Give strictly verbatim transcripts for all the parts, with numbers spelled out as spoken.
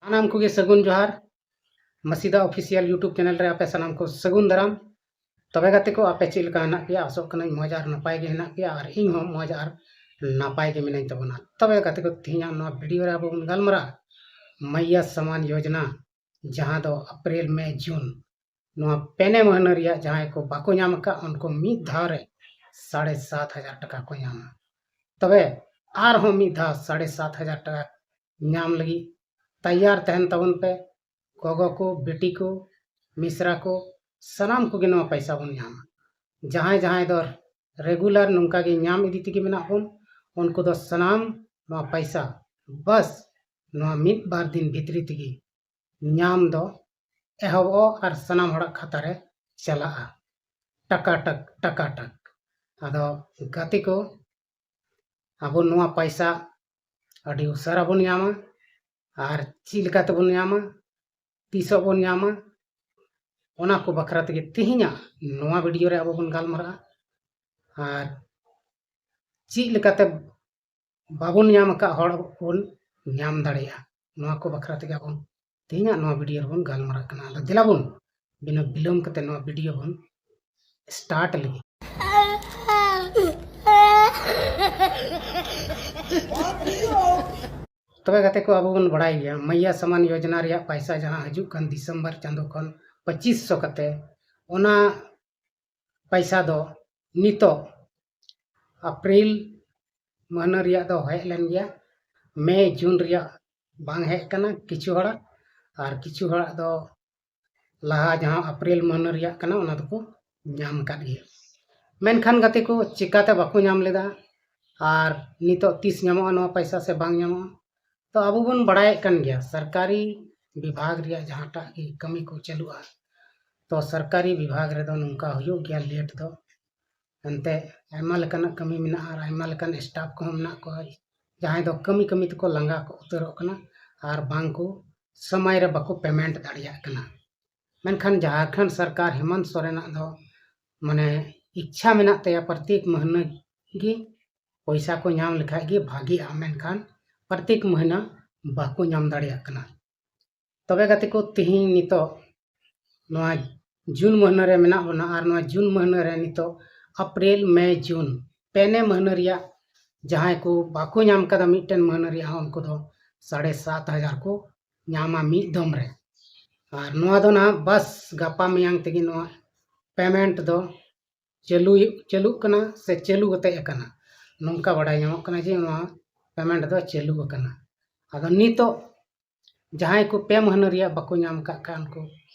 ᱥᱟᱱᱟᱢ ᱠᱚᱜᱮ ᱥᱟᱹᱜᱩᱱ ᱡᱚᱦᱟᱨ᱾ ᱢᱟᱹᱥᱤᱫᱟ Official YouTube channel ᱨᱮ ᱟᱯᱮ ᱥᱟᱱᱟᱢ ᱠᱚ ᱥᱟᱹᱜᱩᱱ ᱫᱟᱨᱟᱢ᱾ ᱛᱚᱵᱮ ᱜᱟᱛᱮ ᱠᱚ, ᱟᱯᱮ ᱪᱮᱫ ᱞᱮᱠᱟ ᱦᱮᱱᱟᱜ ᱯᱮᱭᱟ? ᱟᱥᱚᱜ ᱠᱟᱹᱱᱟᱹᱧ ᱢᱚᱡᱽ ᱟᱨ ᱱᱟᱯᱟᱭ ᱜᱮ ᱦᱮᱱᱟᱜ ᱯᱮᱭᱟ, ᱟᱨ ᱤᱧ ᱦᱚᱸ ᱢᱚᱡᱽ ᱟᱨ ᱱᱟᱯᱟᱭ ᱜᱮ ᱢᱤᱱᱟᱹᱧ ᱛᱟᱵᱚᱱᱟ᱾ ᱛᱚᱵᱮ ᱜᱟᱛᱮ ᱠᱚ, ᱛᱮᱦᱮᱧᱟᱜ ᱱᱚᱣᱟ video ᱨᱮ ᱟᱵᱚ ᱵᱚᱱ ᱜᱟᱞᱢᱟᱨᱟᱜᱼᱟ ᱢᱟᱭᱭᱟ ᱥᱟᱢᱟᱱ ᱭᱳᱡᱽᱱᱟ, ᱡᱟᱦᱟᱸ ᱫᱚ ᱮᱯᱨᱤᱞ, ᱢᱮ, ᱡᱩᱱ, ᱱᱚᱣᱟ ᱯᱮᱱᱮ ᱢᱟᱹᱦᱱᱟᱹ ᱨᱮᱭᱟᱜ ᱡᱟᱦᱟᱸᱭ ᱠᱚ ᱵᱟᱠᱚ ᱧᱟᱢ ᱟᱠᱟᱫ, ᱩᱱᱠᱩ ᱢᱤᱫ ᱫᱷᱟᱣ ᱨᱮ ᱥᱟᱲᱮ ᱥᱟᱛ ᱦᱟᱡᱟᱨ ᱴᱟᱠᱟ ᱠᱚ ᱧᱟᱢᱟ᱾ ᱛᱚᱵᱮ ᱟᱨᱦᱚᱸ ᱢᱤᱫ ᱫᱷᱟᱣ ᱥᱟᱲᱮ ᱥᱟᱛ ᱦᱟᱡᱟᱨ ᱴᱟᱠᱟ ᱧᱟᱢ ᱞᱟᱹᱜᱤᱫ ᱛᱮᱭᱟᱨ ᱛᱟᱦᱮᱱ ᱛᱟᱵᱚᱱ ᱯᱮ᱾ ᱜᱚᱜᱚ ᱠᱚ, ᱵᱤᱴᱤ ᱠᱚ, ᱢᱤᱥᱨᱟ ᱠᱚ, ᱥᱟᱱᱟᱢ ᱠᱚᱜᱮ ᱱᱚᱣᱟ ᱯᱚᱭᱥᱟ ᱵᱚᱱ ᱧᱟᱢᱟ᱾ ᱡᱟᱦᱟᱸᱭ ᱡᱟᱦᱟᱸᱭ ᱫᱚ regular ᱱᱚᱝᱠᱟ ᱜᱮ ᱧᱟᱢ ᱤᱫᱤ ᱛᱮᱜᱮ ᱢᱮᱱᱟᱜ ᱵᱚᱱ, ᱩᱱᱠᱩ ᱫᱚ ᱥᱟᱱᱟᱢ ᱱᱚᱣᱟ ᱯᱚᱭᱥᱟ ᱵᱟᱥ ᱱᱚᱣᱟ ᱢᱤᱫ ᱵᱟᱨ ᱫᱤᱱ ᱵᱷᱤᱛᱨᱤ ᱛᱮᱜᱮ ᱧᱟᱢ ᱫᱚ ᱮᱦᱚᱵᱚᱜ ᱟᱨ ᱥᱟᱱᱟᱢ ᱦᱚᱲᱟᱜ ᱠᱷᱟᱛᱟ ᱨᱮ ᱪᱟᱞᱟᱜᱼᱟ, ᱴᱟᱠᱟ ᱴᱟᱠ, ᱴᱟᱠᱟ ᱴᱟᱠ᱾ ᱟᱫᱚ ᱜᱟᱛᱮ ᱠᱚ, ᱟᱵᱚ ᱱᱚᱣᱟ ᱯᱚᱭᱥᱟ ᱟᱹᱰᱤ ᱩᱥᱟᱹᱨᱟ ᱵᱚᱱ ᱧᱟᱢᱟ, ᱟᱨ ᱪᱮᱫ ᱞᱮᱠᱟ ᱛᱮᱵᱚᱱ ᱧᱟᱢᱟ, ᱛᱤᱥᱚᱜ ᱵᱚᱱ ᱧᱟᱢᱟ, ᱚᱱᱟ ᱠᱚ ᱵᱟᱠᱷᱨᱟ ᱛᱮᱜᱮ ᱛᱮᱦᱮᱧᱟᱜ ᱱᱚᱣᱟ video ᱨᱮ ᱟᱵᱚ ᱵᱚᱱ ᱜᱟᱞᱢᱟᱨᱟᱜᱼᱟ᱾ ᱟᱨ ᱪᱮᱫ ᱞᱮᱠᱟᱛᱮ ᱵᱟᱵᱚᱱ ᱧᱟᱢ ᱟᱠᱟᱫ ᱦᱚᱲ ᱵᱚᱱ ᱧᱟᱢ ᱫᱟᱲᱮᱭᱟᱜᱼᱟ, ᱱᱚᱣᱟ ᱠᱚ ᱵᱟᱠᱷᱨᱟ ᱛᱮᱜᱮ ᱟᱵᱚ ᱛᱮᱦᱮᱧᱟᱜ ᱱᱚᱣᱟ video ᱨᱮᱵᱚᱱ ᱜᱟᱞᱢᱟᱨᱟᱜ ᱠᱟᱱᱟ᱾ ᱟᱫᱚ ᱫᱮᱞᱟ ᱵᱚᱱ ᱵᱤᱱᱟᱹ ᱵᱤᱞᱚᱢ ᱠᱟᱛᱮ ᱱᱚᱣᱟ video ᱵᱚᱱ start ᱞᱮᱜᱮ᱾ ᱛᱚᱵᱮ ᱜᱟᱛᱮ ᱠᱚ, ᱟᱵᱚ ᱵᱚᱱ ᱵᱟᱲᱟᱭ ᱜᱮᱭᱟ ᱢᱟᱭᱭᱟ ᱥᱟᱢᱟᱱ ᱭᱳᱡᱽᱱᱟ ᱨᱮᱭᱟᱜ ᱯᱟᱭᱥᱟ ᱡᱟᱦᱟᱸ ᱦᱤᱡᱩᱜ ᱠᱟᱱ ᱰᱤᱥᱮᱢᱵᱚᱨ ᱪᱟᱸᱫᱳ ᱠᱷᱚᱱ ᱯᱚᱸᱪᱤᱥ ᱥᱚ ᱠᱟᱛᱮ, ᱚᱱᱟ ᱯᱟᱭᱥᱟ ᱫᱚ ᱱᱤᱛᱚᱜ ᱮᱯᱨᱤᱞ ᱢᱟᱹᱦᱱᱟᱹ ᱨᱮᱭᱟᱜ ᱫᱚ ᱦᱮᱡ ᱞᱮᱱ ᱜᱮᱭᱟ, ᱢᱮ ᱡᱩᱱ ᱨᱮᱭᱟᱜ ᱵᱟᱝ ᱦᱮᱡ ᱠᱟᱱᱟ ᱠᱤᱪᱷᱩ ᱦᱚᱲᱟᱜ, ᱟᱨ ᱠᱤᱪᱷᱩ ᱦᱚᱲᱟᱜ ᱫᱚ ᱞᱟᱦᱟ ᱡᱟᱦᱟᱸ ᱮᱯᱨᱤᱞ ᱢᱟᱹᱦᱱᱟᱹ ᱨᱮᱭᱟᱜ ᱠᱟᱱᱟ ᱚᱱᱟ ᱫᱚᱠᱚ ᱧᱟᱢ ᱟᱠᱟᱫ ᱜᱮᱭᱟ᱾ ᱢᱮᱱᱠᱷᱟᱱ ᱜᱟᱛᱮ ᱠᱚ, ᱪᱤᱠᱟᱛᱮ ᱵᱟᱠᱚ ᱧᱟᱢ ᱞᱮᱫᱟ ᱟᱨ ᱱᱤᱛᱚᱜ ᱛᱤᱥ ᱧᱟᱢᱚᱜᱼᱟ ᱱᱚᱣᱟ ᱯᱚᱭᱥᱟ ᱥᱮ ᱵᱟᱝ ᱧᱟᱢᱚᱜᱼᱟ? ᱛᱚ ᱟᱵᱚ ᱵᱚᱱ ᱵᱟᱲᱟᱭᱮᱫ ᱠᱟᱱ ᱜᱮᱭᱟ, ᱥᱚᱨᱠᱟᱨᱤ ᱵᱤᱵᱷᱟᱜᱽ ᱨᱮᱭᱟᱜ ᱡᱟᱦᱟᱸᱴᱟᱜ ᱜᱮ ᱠᱟᱹᱢᱤ ᱠᱚ ᱪᱟᱹᱞᱩᱜᱼᱟ, ᱛᱚ ᱥᱚᱨᱠᱟᱨᱤ ᱵᱤᱵᱷᱟᱜᱽ ᱨᱮᱫᱚ ᱱᱚᱝᱠᱟ ᱦᱩᱭᱩᱜ ᱜᱮᱭᱟ ᱞᱮᱴ ᱫᱚ᱾ ᱮᱱᱛᱮ ᱟᱭᱢᱟ ᱞᱮᱠᱟᱱᱟᱜ ᱠᱟᱹᱢᱤ ᱢᱮᱱᱟᱜᱼᱟ ᱟᱨ ᱟᱭᱢᱟ ᱞᱮᱠᱟᱱ ᱥᱴᱟᱯ ᱠᱚᱦᱚᱸ ᱢᱮᱱᱟᱜ ᱠᱚᱣᱟ, ᱡᱟᱦᱟᱸᱭ ᱫᱚ ᱠᱟᱹᱢᱤ ᱠᱟᱹᱢᱤ ᱛᱮᱠᱚ ᱞᱟᱸᱜᱟ ᱠᱚ ᱩᱛᱟᱹᱨᱚᱜ ᱠᱟᱱᱟ ᱟᱨ ᱵᱟᱝ ᱠᱚ ᱥᱚᱢᱚᱭ ᱨᱮ ᱵᱟᱠᱚ ᱯᱮᱢᱮᱱᱴ ᱫᱟᱲᱮᱭᱟᱜ ᱠᱟᱱᱟ᱾ ᱢᱮᱱᱠᱷᱟᱱ ᱡᱷᱟᱲᱠᱷᱚᱸᱰ ᱥᱚᱨᱠᱟᱨ ᱦᱮᱢᱚᱱᱛ ᱥᱚᱨᱮᱱᱟᱜ ᱫᱚ ᱢᱟᱱᱮ ᱤᱪᱪᱷᱟ ᱢᱮᱱᱟᱜ ᱛᱟᱭᱟ ᱯᱨᱚᱛᱮᱠ ᱢᱟᱹᱦᱱᱟᱹ ᱜᱮ ᱯᱚᱭᱥᱟ ᱠᱚ ᱧᱟᱢ ᱞᱮᱠᱷᱟᱡ ᱜᱮ ᱵᱷᱟᱜᱤᱜᱼᱟ, ᱢᱮᱱᱠᱷᱟᱱ ᱯᱨᱚᱛᱮᱠ ᱢᱟᱹᱦᱱᱟᱹ ᱵᱟᱠᱚ ᱧᱟᱢ ᱫᱟᱲᱮᱭᱟᱜ ᱠᱟᱱᱟ᱾ ᱛᱚᱵᱮ ᱜᱟᱛᱮ ᱠᱚ, ᱛᱤᱦᱤᱧ ᱱᱤᱛᱚᱜ ᱱᱚᱣᱟ ᱡᱩᱱ ᱢᱟᱹᱦᱱᱟᱹ ᱨᱮ ᱢᱮᱱᱟᱜ ᱵᱚᱱᱟ ᱟᱨ ᱱᱚᱣᱟ ᱡᱩᱱ ᱢᱟᱹᱦᱱᱟᱹ ᱨᱮ ᱱᱤᱛᱚᱜ ᱮᱯᱨᱤᱞ, ᱢᱮ, ᱡᱩᱱ ᱯᱮᱱᱮ ᱢᱟᱹᱦᱱᱟᱹ ᱨᱮᱭᱟᱜ ᱡᱟᱦᱟᱸᱭ ᱠᱚ ᱵᱟᱠᱚ ᱧᱟᱢ ᱠᱟᱫᱟ ᱢᱤᱫᱴᱮᱱ ᱢᱟᱹᱦᱱᱟᱹ ᱨᱮᱭᱟᱜ ᱦᱚᱸ, ᱩᱱᱠᱩ ᱫᱚ ᱥᱟᱲᱮ ᱥᱟᱛ ᱦᱟᱡᱟᱨ ᱠᱚ ᱧᱟᱢᱟ ᱢᱤᱫ ᱫᱚᱢ ᱨᱮ᱾ ᱟᱨ ᱱᱚᱣᱟ ᱫᱚ ᱱᱟᱦᱟᱜ ᱵᱟᱥ ᱜᱟᱯᱟ ᱢᱮᱭᱟᱝ ᱛᱮᱜᱮ ᱱᱚᱣᱟ ᱯᱮᱢᱮᱱᱴ ᱫᱚ ᱪᱟᱹᱞᱩ, ᱪᱟᱹᱞᱩᱜ ᱠᱟᱱᱟ ᱥᱮ ᱪᱟᱹᱞᱩ ᱠᱟᱛᱮ ᱟᱠᱟᱱᱟ, ᱱᱚᱝᱠᱟ ᱵᱟᱰᱟᱭ ᱧᱟᱢᱚᱜ ᱠᱟᱱᱟ ᱡᱮ ᱱᱚᱣᱟ ᱯᱮᱢᱮᱱᱴ ᱫᱚ ᱪᱟᱹᱞᱩ ᱟᱠᱟᱱᱟ᱾ ᱟᱫᱚ ᱱᱤᱛᱚᱜ ᱡᱟᱦᱟᱸᱭ ᱠᱚ ᱯᱮ ᱢᱟᱹᱦᱱᱟᱹ ᱨᱮᱭᱟᱜ ᱵᱟᱠᱚ ᱧᱟᱢ ᱟᱠᱟᱫ ᱠᱷᱟᱱ, ᱩᱱᱠᱩ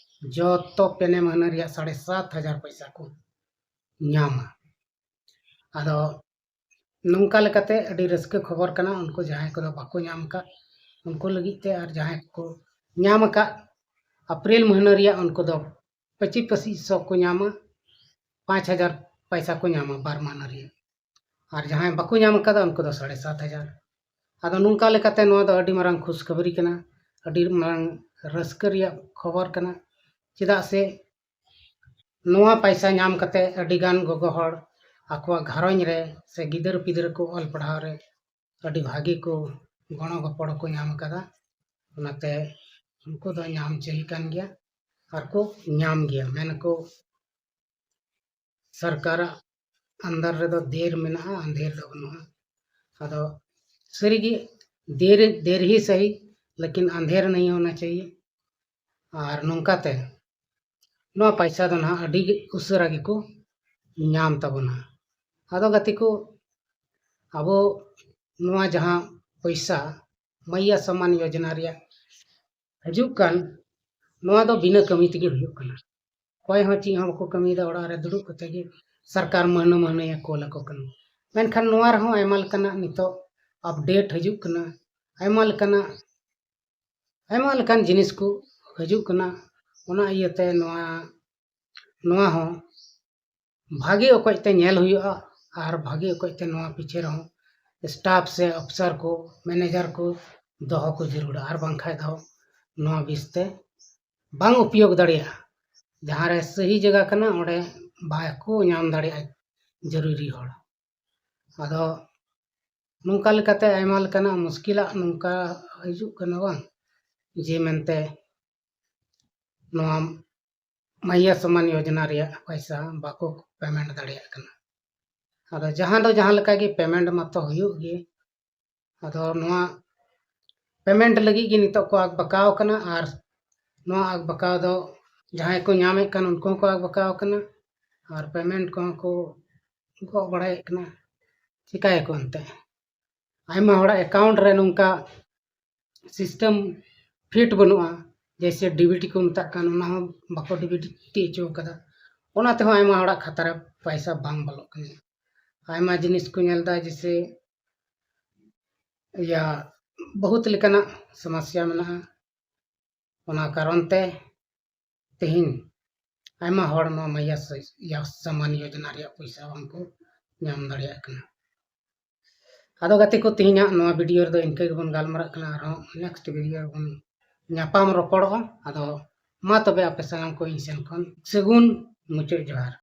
ᱡᱚᱛᱚ ᱯᱮᱱᱮ ᱢᱟᱹᱦᱱᱟᱹ ᱨᱮᱭᱟᱜ ᱥᱟᱲᱮ ᱥᱟᱛ ᱦᱟᱡᱟᱨ ᱯᱚᱭᱥᱟ ᱠᱚ ᱧᱟᱢᱟ᱾ ᱟᱫᱚ ᱱᱚᱝᱠᱟ ᱞᱮᱠᱟᱛᱮ ᱟᱹᱰᱤ ᱨᱟᱹᱥᱠᱟᱹ ᱠᱷᱚᱵᱚᱨ ᱠᱟᱱᱟ᱾ ᱩᱱᱠᱩ ᱡᱟᱦᱟᱸᱭ ᱠᱚᱫᱚ ᱵᱟᱠᱚ ᱧᱟᱢ ᱟᱠᱟᱫ, ᱩᱱᱠᱩ ᱞᱟᱹᱜᱤᱫ ᱛᱮ, ᱟᱨ ᱡᱟᱦᱟᱸᱭ ᱠᱚ ᱧᱟᱢ ᱟᱠᱟᱫ ᱮᱯᱨᱤᱞ ᱢᱟᱹᱦᱱᱟᱹ ᱨᱮᱭᱟᱜ, ᱩᱱᱠᱩ ᱫᱚ ᱯᱚᱸᱪᱤᱥ ᱯᱚᱸᱪᱤᱥ ᱥᱚ ᱠᱚ ᱧᱟᱢᱟ, ᱯᱟᱸᱪ ᱦᱟᱡᱟᱨ ᱯᱚᱭᱥᱟ ᱠᱚ ᱧᱟᱢᱟ ᱵᱟᱨ ᱢᱟᱹᱦᱱᱟᱹ ᱨᱮᱭᱟᱜ᱾ ᱟᱨ ᱡᱟᱦᱟᱸᱭ ᱵᱟᱠᱚ ᱧᱟᱢ ᱟᱠᱟᱫᱟ, ᱩᱱᱠᱩ ᱫᱚ ᱥᱟᱲᱮ ᱥᱟᱛ ᱦᱟᱡᱟᱨ᱾ ᱟᱫᱚ ᱱᱚᱝᱠᱟ ᱞᱮᱠᱟᱛᱮ ᱱᱚᱣᱟ ᱫᱚ ᱟᱹᱰᱤ ᱢᱟᱨᱟᱝ ᱠᱷᱩᱥᱠᱷᱚᱵᱚᱨᱤ ᱠᱟᱱᱟ, ᱟᱹᱰᱤ ᱢᱟᱨᱟᱝ ᱨᱟᱹᱥᱠᱟᱹ ᱨᱮᱭᱟᱜ ᱠᱷᱚᱵᱚᱨ ᱠᱟᱱᱟ᱾ ᱪᱮᱫᱟᱜ ᱥᱮ ᱱᱚᱣᱟ ᱯᱟᱭᱥᱟ ᱧᱟᱢ ᱠᱟᱛᱮ ᱟᱹᱰᱤ ᱜᱟᱱ ᱜᱚᱜᱚ ᱦᱚᱲ ᱟᱠᱚᱣᱟᱜ ᱜᱷᱟᱨᱚᱸᱡᱽ ᱨᱮ ᱥᱮ ᱜᱤᱫᱟᱹᱨ ᱯᱤᱫᱟᱹᱨ ᱠᱚ ᱚᱞ ᱯᱟᱲᱦᱟᱣ ᱨᱮ ᱟᱹᱰᱤ ᱵᱷᱟᱹᱜᱤ ᱠᱚ ᱜᱚᱲᱚ ᱜᱚᱯᱚᱲ ᱠᱚ ᱧᱟᱢ ᱟᱠᱟᱫᱟ᱾ ᱚᱱᱟᱛᱮ ᱩᱱᱠᱩ ᱫᱚ ᱧᱟᱢ ᱪᱟᱹᱦᱤ ᱠᱟᱱ ᱜᱮᱭᱟ ᱟᱨ ᱠᱚ ᱧᱟᱢ ᱜᱮᱭᱟ᱾ ᱢᱮᱱᱟᱠᱚ ᱥᱚᱨᱠᱟᱨᱟᱜ ᱟᱱᱫᱟᱨ ᱨᱮᱫᱚ ᱫᱮᱨ ᱢᱮᱱᱟᱜᱼᱟ, ᱟᱱᱫᱷᱮᱨ ᱫᱚ ᱵᱟᱹᱱᱩᱜᱼᱟ᱾ ᱟᱫᱚ ᱥᱟᱹᱨᱤᱜᱮ ᱫᱮᱨ, ᱫᱮᱨ ᱦᱤ ᱥᱟᱹᱦᱤ, ᱞᱮᱠᱤᱱ ᱟᱱᱫᱷᱮᱨ ᱱᱟᱦᱤ ᱦᱳᱱᱟ ᱪᱟᱦᱤᱭᱮ᱾ ᱟᱨ ᱱᱚᱝᱠᱟᱛᱮ ᱱᱚᱣᱟ ᱯᱟᱭᱥᱟ ᱫᱚ ᱱᱟᱦᱟᱜ ᱟᱹᱰᱤ ᱩᱥᱟᱹᱨᱟ ᱜᱮᱠᱚ ᱧᱟᱢ ᱛᱟᱵᱚᱱᱟ᱾ ᱟᱫᱚ ᱜᱟᱛᱮ ᱠᱚ, ᱟᱵᱚ ᱱᱚᱣᱟ ᱡᱟᱦᱟᱸ ᱯᱚᱭᱥᱟ ᱢᱟᱭᱭᱟ ᱥᱚᱢᱢᱟᱱ ᱭᱳᱡᱚᱱᱟ ᱨᱮᱭᱟᱜ ᱦᱤᱡᱩᱜ ᱠᱟᱱ, ᱱᱚᱣᱟ ᱫᱚ ᱵᱤᱱᱟᱹ ᱠᱟᱹᱢᱤ ᱛᱮᱜᱮ ᱦᱩᱭᱩᱜ ᱠᱟᱱᱟ᱾ ᱚᱠᱚᱭ ᱦᱚᱸ ᱪᱮᱫ ᱦᱚᱸ ᱵᱟᱠᱚ ᱠᱟᱹᱢᱤᱭᱮᱫᱟ, ᱚᱲᱟᱜ ᱨᱮ ᱫᱩᱲᱩᱵ ᱠᱟᱛᱮ ᱜᱮ ᱥᱚᱨᱠᱟᱨ ᱢᱟᱹᱦᱱᱟᱹ ᱢᱟᱹᱦᱱᱟᱹᱭ ᱠᱳᱞ ᱟᱠᱚ ᱠᱟᱱᱟ᱾ ᱢᱮᱱᱠᱷᱟᱱ ᱱᱚᱣᱟ ᱨᱮᱦᱚᱸ ᱟᱭᱢᱟ ᱞᱮᱠᱟᱱᱟᱜ ᱱᱤᱛᱚᱜ ᱟᱯᱰᱮᱴ ᱦᱤᱡᱩᱜ ᱠᱟᱱᱟ, ᱟᱭᱢᱟ ᱞᱮᱠᱟᱱᱟᱜ, ᱟᱭᱢᱟ ᱞᱮᱠᱟᱱ ᱡᱤᱱᱤᱥ ᱠᱚ ᱦᱤᱡᱩᱜ ᱠᱟᱱᱟ᱾ ᱚᱱᱟ ᱤᱭᱟᱹᱛᱮ ᱱᱚᱣᱟ, ᱱᱚᱣᱟ ᱦᱚᱸ ᱵᱷᱟᱜᱮ ᱚᱠᱚᱡ ᱛᱮ ᱧᱮᱞ ᱦᱩᱭᱩᱜᱼᱟ ᱟᱨ ᱵᱷᱟᱜᱮ ᱚᱠᱚᱡ ᱛᱮ ᱱᱚᱣᱟ ᱯᱤᱪᱷᱮ ᱨᱮᱦᱚᱸ ᱥᱴᱟᱯ ᱥᱮ ᱚᱯᱷᱤᱥᱟᱨ ᱠᱚ, ᱢᱮᱱᱮᱡᱟᱨ ᱠᱚ ᱫᱚᱦᱚ ᱠᱚ ᱡᱟᱹᱨᱩᱲᱟ, ᱟᱨ ᱵᱟᱝᱠᱷᱟᱡ ᱫᱚ ᱱᱚᱣᱟ ᱵᱤᱥ ᱛᱮ ᱵᱟᱝ ᱩᱯᱭᱳᱜᱽ ᱫᱟᱲᱮᱭᱟᱜᱼᱟ᱾ ᱡᱟᱦᱟᱸ ᱨᱮ ᱥᱟᱹᱦᱤ ᱡᱟᱭᱜᱟ ᱠᱟᱱᱟ, ᱚᱸᱰᱮ ᱵᱟᱠᱚ ᱧᱟᱢ ᱫᱟᱲᱮᱭᱟᱜᱼᱟ ᱡᱟᱹᱨᱩᱨᱤ ᱦᱚᱲ᱾ ᱟᱫᱚ ᱱᱚᱝᱠᱟ ᱞᱮᱠᱟᱛᱮ ᱟᱭᱢᱟ ᱞᱮᱠᱟᱱᱟᱜ ᱢᱩᱥᱠᱤᱞᱟᱜ ᱱᱚᱝᱠᱟ ᱦᱤᱡᱩᱜ ᱠᱟᱱᱟ ᱵᱟᱝ, ᱡᱮ ᱢᱮᱱᱛᱮ ᱱᱚᱣᱟ ᱢᱟᱭᱭᱟ ᱥᱚᱢᱟᱱ ᱭᱳᱡᱚᱱᱟ ᱨᱮᱭᱟᱜ ᱯᱚᱭᱥᱟ ᱵᱟᱠᱚ ᱯᱮᱢᱮᱱᱴ ᱫᱟᱲᱮᱭᱟᱜ ᱠᱟᱱᱟ᱾ ᱟᱫᱚ ᱡᱟᱦᱟᱸ ᱫᱚ ᱡᱟᱦᱟᱸ ᱞᱮᱠᱟ ᱜᱮ ᱯᱮᱢᱮᱱᱴ ᱢᱟᱛᱚ ᱦᱩᱭᱩᱜ ᱜᱮ, ᱟᱫᱚ ᱱᱚᱣᱟ ᱯᱮᱢᱮᱱᱴ ᱞᱟᱹᱜᱤᱫ ᱜᱮ ᱱᱤᱛᱚᱜ ᱠᱚ ᱟᱠᱵᱟᱠᱟᱣ ᱠᱟᱱᱟ᱾ ᱟᱨ ᱱᱚᱣᱟ ᱟᱠᱵᱟᱠᱟᱣ ᱫᱚ ᱡᱟᱦᱟᱸᱭ ᱠᱚ ᱧᱟᱢᱮᱫ ᱠᱟᱱ ᱩᱱᱠᱩ ᱦᱚᱸᱠᱚ ᱟᱠᱵᱟᱠᱟᱣ ᱠᱟᱱᱟ, ᱟᱨ ᱯᱮᱢᱮᱱᱴ ᱠᱚᱦᱚᱸ ᱠᱚ ᱜᱚᱜ ᱵᱟᱲᱟᱭᱮᱫ ᱠᱟᱱᱟ᱾ ᱪᱤᱠᱟᱹᱭᱟᱠᱚ ᱮᱱᱛᱮ? ᱟᱭᱢᱟ ᱦᱚᱲᱟᱜ ᱮᱠᱟᱣᱩᱱᱴ ᱨᱮ ᱱᱚᱝᱠᱟ ᱥᱤᱥᱴᱮᱢ ᱯᱷᱤᱴ ᱵᱟᱹᱱᱩᱜᱼᱟ, ᱡᱮᱭᱥᱮ ᱰᱤᱵᱤᱴᱤ ᱠᱚ ᱢᱮᱛᱟᱜ ᱠᱟᱱ, ᱚᱱᱟ ᱦᱚᱸ ᱵᱟᱠᱚ ᱰᱤᱵᱤᱴᱤ ᱦᱚᱪᱚ ᱠᱟᱫᱟ᱾ ᱚᱱᱟ ᱛᱮᱦᱚᱸ ᱟᱭᱢᱟ ᱦᱚᱲᱟᱜ ᱠᱷᱟᱛᱟ ᱨᱮ ᱯᱚᱭᱥᱟ ᱵᱟᱝ ᱵᱚᱞᱚᱜ ᱠᱟᱱᱟ᱾ ᱟᱭᱢᱟ ᱡᱤᱱᱤᱥ ᱠᱚ ᱧᱮᱞ ᱮᱫᱟ, ᱡᱮᱭᱥᱮ ᱤᱭᱟ ᱵᱚᱦᱩᱛ ᱞᱮᱠᱟᱱᱟᱜ ᱥᱚᱢᱚᱥᱥᱟ ᱢᱮᱱᱟᱜᱼᱟ᱾ ᱚᱱᱟ ᱠᱟᱨᱚᱱ ᱛᱮ ᱛᱮᱦᱮᱧ ᱟᱭᱢᱟ ᱦᱚᱲ ᱱᱚᱣᱟ ᱢᱟᱭᱭᱟ ᱥᱚ-, ᱭᱟ ᱥᱟᱢᱟᱱ ᱭᱳᱡᱚᱱᱟ ᱨᱮᱭᱟᱜ ᱯᱚᱭᱥᱟ ᱵᱟᱝ ᱠᱚ ᱧᱟᱢ ᱫᱟᱲᱮᱭᱟᱜ ᱠᱟᱱᱟ᱾ ᱟᱫᱚ ᱜᱟᱛᱮ ᱠᱚ, ᱛᱮᱦᱮᱧᱟᱜ ᱱᱚᱣᱟ ᱵᱷᱤᱰᱤᱭᱳ ᱨᱮᱫᱚ ᱤᱱᱠᱟᱹ ᱜᱮᱵᱚᱱ ᱜᱟᱞᱢᱟᱨᱟᱜ ᱠᱟᱱᱟ᱾ ᱟᱨᱦᱚᱸ ᱱᱮᱠᱥᱴ ᱵᱷᱤᱰᱤᱭᱳ ᱨᱮᱵᱚᱱ ᱧᱟᱯᱟᱢ ᱨᱚᱯᱚᱲᱚᱜᱼᱟ᱾ ᱟᱫᱚ ᱢᱟ ᱛᱚᱵᱮ ᱟᱯᱮ ᱥᱟᱱᱟᱢ ᱠᱚ ᱤᱧ ᱥᱮᱱ ᱠᱷᱚᱱ ᱥᱟᱹᱜᱩᱱ ᱢᱩᱪᱟᱹᱫ ᱡᱚᱦᱟᱨ᱾